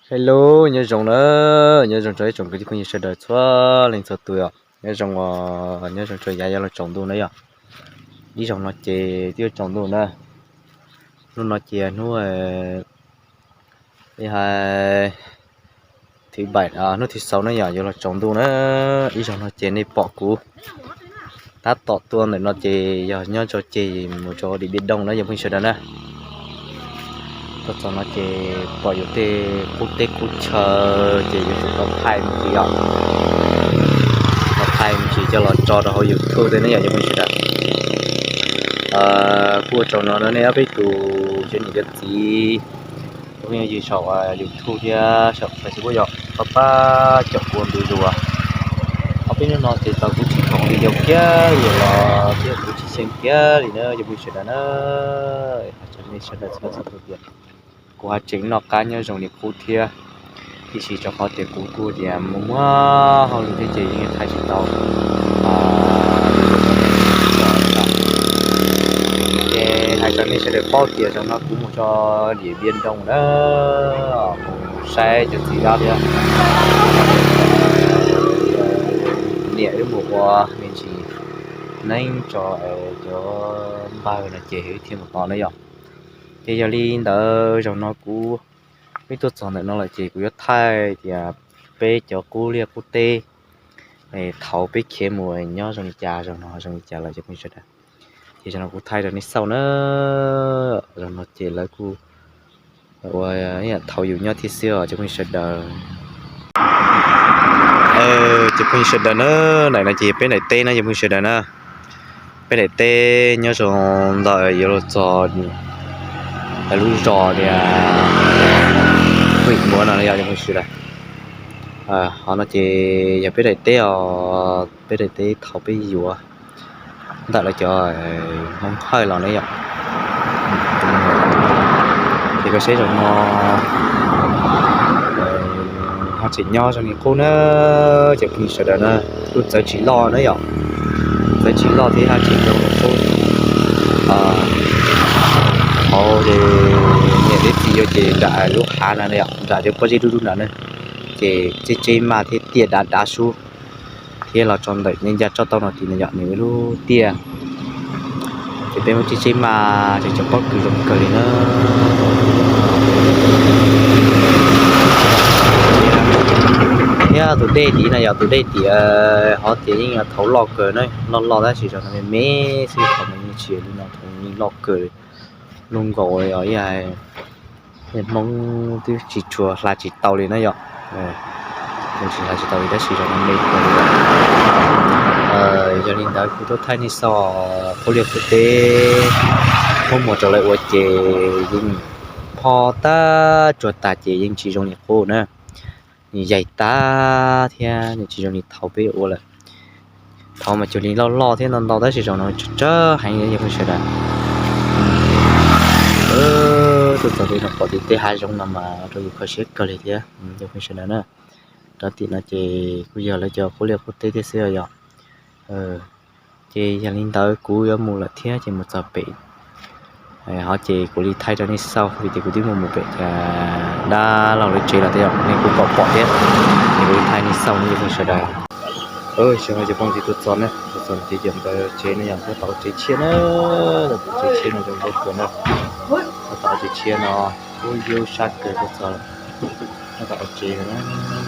Hello, nyob zoo na, nyob zoo rau ib tsoom kwv tij phooj ywg sawv daws txhua leej txhua tus os. Nyob zoo, nyob zoo rau yav yuav los tsaus ntuj na yom. Ib zaug no ces twb yuav tsaus ntuj na. Hnub no ces hnub, hnub thib peb, hnub thib xaus na yom, yuav los tsaus ntuj na. Ib zaug no ces nej pom kuv tab tom tuaj ntawm no ces yog nyob rau ceg mus rau Điện Biên Đông na yog phooj ywg sawv daws na. Tuaj txog no ces pom yus tej qub teb qub chaw ces yuav tsum tau thaij me ntsis os. Tau thaij me ntsis coj los tso rau hauv YouTube tej ne yom cov phooj ywg sawv daws. Kuj ua tsaug no rau nej ob peb tus cov niam cov txiv, cov phooj ywg saum YouTube thiab saum Facebook yog pab pab caum kuv ntu zus. Ob peb hnub no ces tau kuv tsis khoom li yau kiag li los thiab kuv tsis xyeej kiag li na cov phooj ywg sawv daws na. Hais rau nej sawv daws txhua txhua tus tias kuv haj tseem noj qab nyob zoo li qub thiab, tiam sis rau qhov tias kuv kuj tias muaj muaj hauj lwm thiab ces yeej thaij tsis tau. Ces hais rau nej sawv daws paub tias zaum no kuv mus rau Điện Biên Đông na, mus saib cov txiv dab thiab niam wb mus ua me ntsis neeb tso cov npawg no ces wb thiaj mus tod na yom. Ces yog li ntawd zaum no kuv wb tuaj txog ntawm no lawm ces kuv yuav thaij tias peb cov qub liaj qub teb thaum peb khiav mus nyob zoo li cas, zaum no zoo li cas lawm cov phooj ywg sawv daws. Ces zaum no kuv thaij rau nej xauj na. Zaum no ces lawv kuj ua thaum yus nyob thiab xwb os cov phooj ywg sawv daws. Cov phooj ywg sawv daws na, ntawm no ces yog peb daim teb na cov phooj ywg sawv daws na. Peb daim teb nyob zoo ntawm yuav luag txog lub zos tias Huj Muav no yog cov phooj ywg sawv daws. Qhov no ces yog peb daim teb os, peb daim teb thaum peb yuav ntawm lawv cov Hmoob Hawj los ne yom. Ces koj saib zaum no ho tseem nyob zoo li qub na, cov phooj ywg sawv daws na. Kuj txawv tsis loj na yom, txawv tsis loj thiab haj tseem zoo li qub. Hauv ces niam thiab txiv yuav ces nram lub hav no yom, nram cov pob zeb dub dub nrad na, ces tseb tseb maj thiab tiaj dav dav sub thiab los tso ntawm nej ncaj tsob tauj no tid no yom, nws lub tiaj. Ces peb muab tseb tseb maj ces cov pob kws zoo kawg li na. Thiab tus dej tid no yog tus dej tiam hov tias yeej thaum loj kawg na, loj loj tab sis zaum no me me xwb, thaum no yeej tsis li no, thaum yeej loj kawg li. Luj nkaus os, ib hais Hmoob twb tsis tshua hla tsis tau li na yom. Tsis hla tsis tau li tab sis zaum no me kawg li. Yog li ntawd kuv tuaj thaij nej xauj qub liaj qub teb Hmoob muag rau lawv ua ces yeej pho tag tsuag tas ces yeej tsis zoo li qub na. Nws yaig tag thiab nws tsis zoo li thaum peb ua lawm. Thaum mas cuag li loj loj thiab ntau ntau tab sis zaum no tsawg tsawg heev li cov phooj ywg sawv daws. Tuaj txog li no pom tias tej hav zoov no mas rau yus kho siab kawg li thiab cov phooj ywg sawv daws na. Rau tim no ces kuj yog lawv cov qub liaj qub teb thiab xwb yom. Ces yog li ntawd kuv yuav mus lawm thiab ces mus txog pem ho ces kuv li thaij rau nej xauj vim tias kuv twb mus mus pem dab laug lawv tsev lawm thiab yom, nej kuj pom pom thiab. Ces kuv li thaij nej xauj nej cov phooj ywg sawv daws. Tsis no cov phooj ywg tuaj txog na, tuaj txog ces yog npawg tsev no yog npawg tau tsev tshiab na, tau tsev tshiab no zoo nkauj kawg na. Tau tsev tshiab no kuj yub sab kawg tuaj txog. Tau tsev no,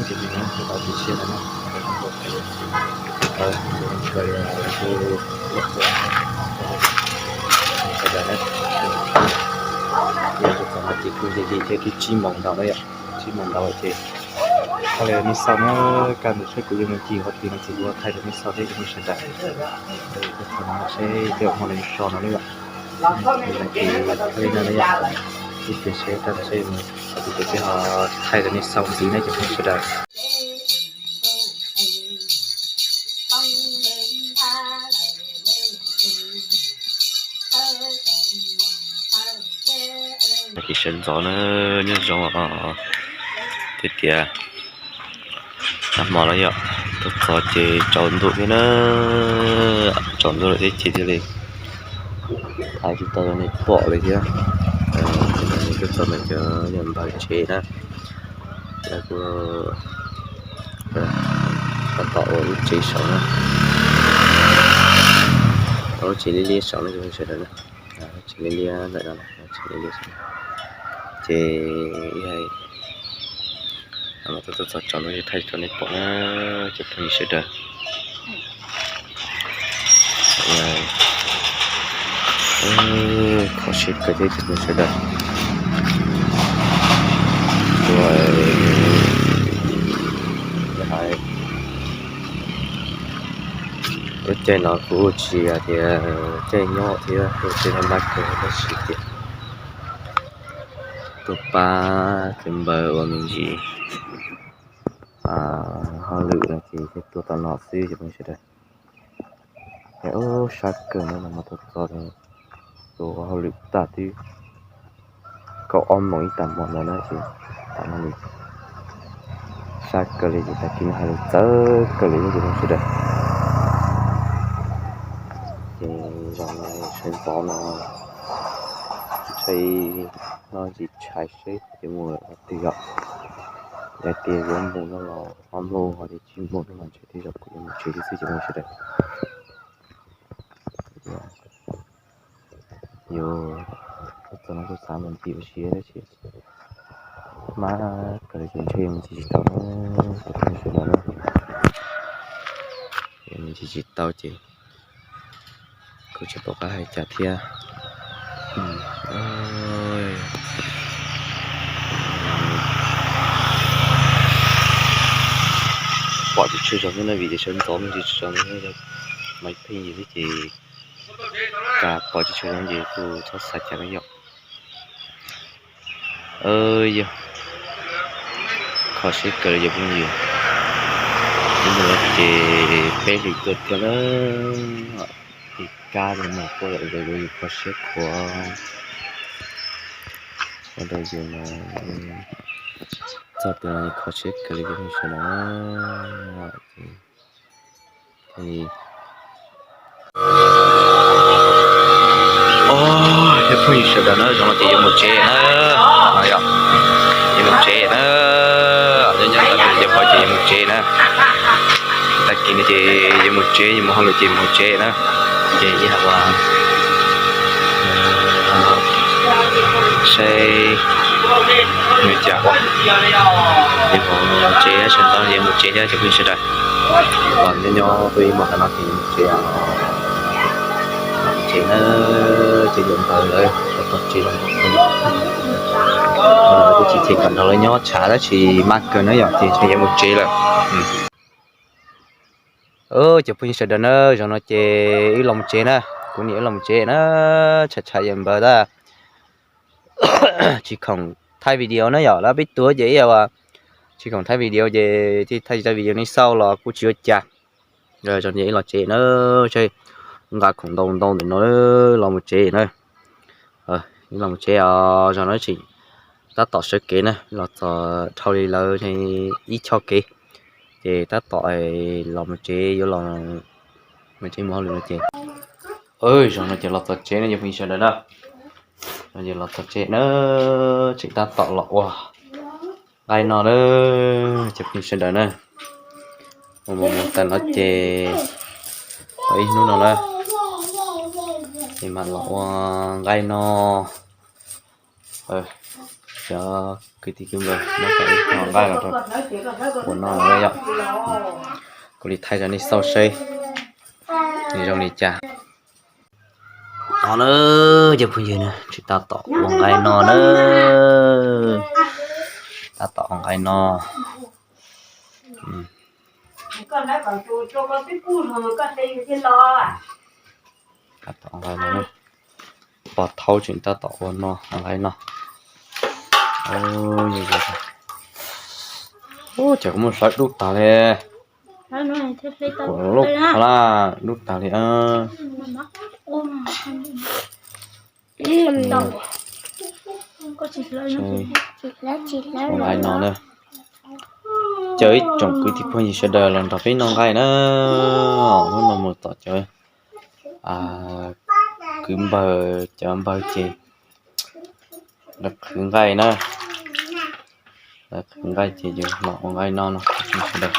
tsev no tau tsev tshiab no na. Sawv daws na, yog tuaj txog no ces kuj yog yim thiab twb tsib moos ntau na yom, tsib moos ntau ces thaij rau nej xauj na, kaj ntug saib kuv yuav mus ncig qhov twg no ces kuv thaij rau nej xauj thiab cov phooj ywg sawv daws. Tuaj txog no saib tej hmo no so no na yom. Ces li no na yom, ib pliag saib kaj ntug saib yuav mus qhov twg ces ho thaij rau nej xauj ntxiv na cov phooj ywg sawv daws. Ces sawv ntxov na, nyob zoo tiag tias. Nag hmo no yom, tuaj txog ces tsaus ntuj thiab na, tsaus ntuj lawm thiab ces thiaj li thaij tsis tau rau nej pom li thiab. Tuaj txog ntawm cov yog npawg tsev na, Lawv kuj tab tom ua lub tsev saud na, ua lub tsev liab liab saud na cov phooj ywg sawv daws na, lub tsev liab liab ntawm no, lub tsev liab liab saud. Ces ib hais tuaj txog tsaus no thaij rau nej pom na cov phooj ywg sawv daws. Kho siab kawg thiab cov phooj ywg sawv daws. Lub caij no kuj tsis hais tias caij nyob thiab, kuj tsis tau npab kawg tab sis tias tuaj pab kwv npawg ua me ntsis hauj lwm no ces thiaj tuaj tau no xwb cov phooj ywg sawv daws. Es ub sab kawg no mas tuaj txog tus hauj lwm tag twb kaum ob moos ib tag hmo ntawd na ces tam no li sab kawg li ces tag kis no hais lus txawv kawg li cov phooj ywg sawv daws. Ces zaum no sawv ntxov no ntshai no ntsis tshais seb kuv yuav mus twg yom. Yog tias yuav mus no los ho mus, ho tias tsis mus no los ntshe tej zaum kuv yuav mus tsev xwb cov phooj ywg sawv daws. Yuav txog no kuj xav mus nti ua si tab sis mas kawg li ces ntshe mus tsis tsis tau na, cov phooj ywg sawv daws na. Mus tsis tsis tau ces kuj tsis pom qab hais cas thiab. Pom tsis tshua zoo thiab na vim tias sawv ntxov me ntsis tsis zoo thiab, mas pheej yig thiab ces cas pom tsis tshua zoo ces kuj txhob xav cas na yom. Yog kho siab kawg li cov phooj ywg, ib hnub no ces peb hlis tuaj thiab na, ib kab li mas kuj yog yus kho siab khuav. Ua rau yus no txog tus no kho siab kawg li cov phooj ywg sawv daws. Cov phooj ywg sawv daws na, zaum no ces yuav mus tsev na, yog yuav mus tsev na, nyob nyob tag kis ces yuav mus tsev na, tag kis no ces yuav mus tsev, yuav mus hauj lwm ces mus tsev na, ces ib hais los saib nws cas ua, yuav mus tsev, sawv ntxov yuav mus tsev thiab cov phooj ywg sawv daws. Los nyob nyob tuaj ib hmos tag no ces yuav mus tsev, mus tsev na, ces yuav npawg lawv los txog tsev los npawg, kuj tsis them kom nrog lawv nyob tshav tab sis maj kawg na yom ces ntshe yuav mus tsev lawm. Cov phooj ywg sawv daws na, zaum no ces wb los mus tsev na, kuv niam wb los mus tsev na, tshav tshav yuav npawg tab. Tsis khoom thaij video na yom, lawv peb tuag ces ib yam tsis khoom thaij video ces thiaj thaij tsis tau video nej xauj los kuj tsis ua cas. Zaum no ib los tsev na, saib nqa khoom ntau ntau ntawm no los mus tsev na. Ib los mus tsev os, zaum no tseem tab tom sawv kev na, los txog dhau li lawv ib choj kev, ces tab tom los mus tsev, yuav los mus tsev mus hauj lwm no ces. Zaum no ces los txog tsev no cov phooj ywg sawv daws na, no ces los txog tsev na, tseem tab tom los ua nqaij no na, cov phooj ywg sawv daws na. Mus mus mus tas no ces tau ib hnub no na, ces mam los ua nqaij no. Cov kwv tij kwv npawg, muab tau ib co nqaij los rau ua no no yom. Kuv li thaij rau nej xauj saib nws zoo li cas. No na, cov phooj ywg na, tseem tab tom ua nqaij no na, tab tom ua nqaij no. Tab tom nqaij no, pog thaub tseem tab tom ua no, nqaij no. Ces kuv muab hlawv dub tag li, kuv lub pha lab dub tag li. Ua nqaij no na, caw ib tsoom kwv tij phooj ywg sawv daws los nrog peb noj nqaij na. Hnub no mus tom cov kwv npawg cov npawg ces lawv qhwv nqaij na. Nqaij ces yus los ua nqaij noj no sawv daws.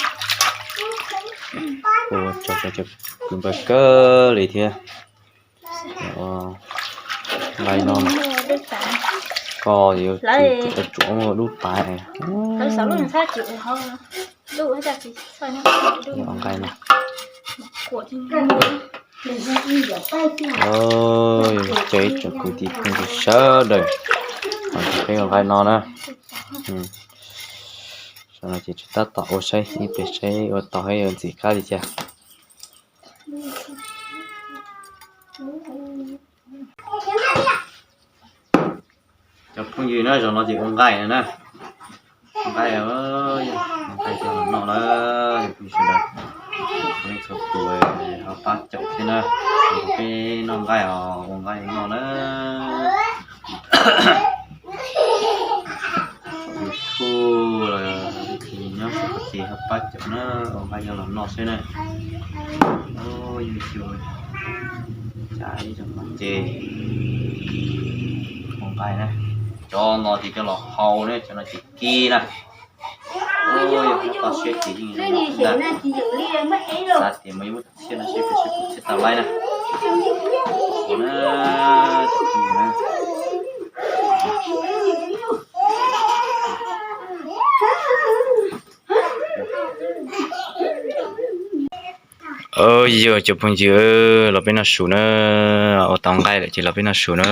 Ua tsaug rau cov kwv npawg kawg li thiab. Ua nqaij noj, koj yuav tsuav muaj dub tas. Ua nqaij no. Ces ib tsoom kwv tij phooj ywg sawv daws, peb ua nqaij no na. Zaum no ces tsis tab tom ua saib ib pliag saib ua tau thiab yuav ntxim qab li cas. Cov phooj ywg na, zaum no ces ua nqaij na. Ua nqaij, ua nqaij coj los noj na. Cov phooj ywg sawv daws, txhua leej txhua tus ho pab caum thiab na. Peb noj nqaij os, ua nqaij noj na. YouTube los nyob saum qhov ces ho pab caum na, ua nqaij coj los noj xwb na. Ua YouTube, ib zaug no ces ua nqaij na. Cov no ces coj los hau na, cov no ces kib na. Yog muab toj siab ces yeej zoo no xwb ntag. Xav tias mas yuav muab toj siab no seb puas sib pum txhiab tau laib na. Ua na, tus phooj ywg na. Yog cov phooj ywg, los peb noj su na. Ua tau nqaij lawm ces los peb noj su na.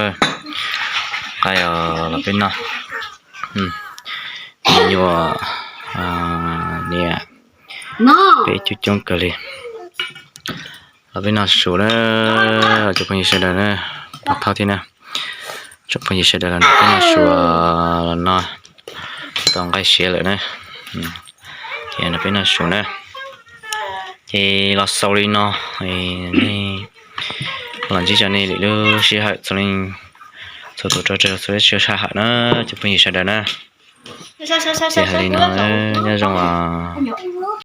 Nqaij los peb noj. Me nyuam, niam, peb coob coob kawg li. Los peb noj su na, cov phooj ywg sawv daws na, pab thauj thiab na. Tsoom phooj ywg sawv daws los nrog peb noj su, los noj tau nqaij siav lawm na. Ces nrog peb noj su na. Ces los xaus li no, nej los ntsib tso nej lwm lub sij hawm, txhua leej txhua tus rau txhua lub sij hawm na, cov phooj ywg sawv daws na. Ces hais li no, nyob zoo os.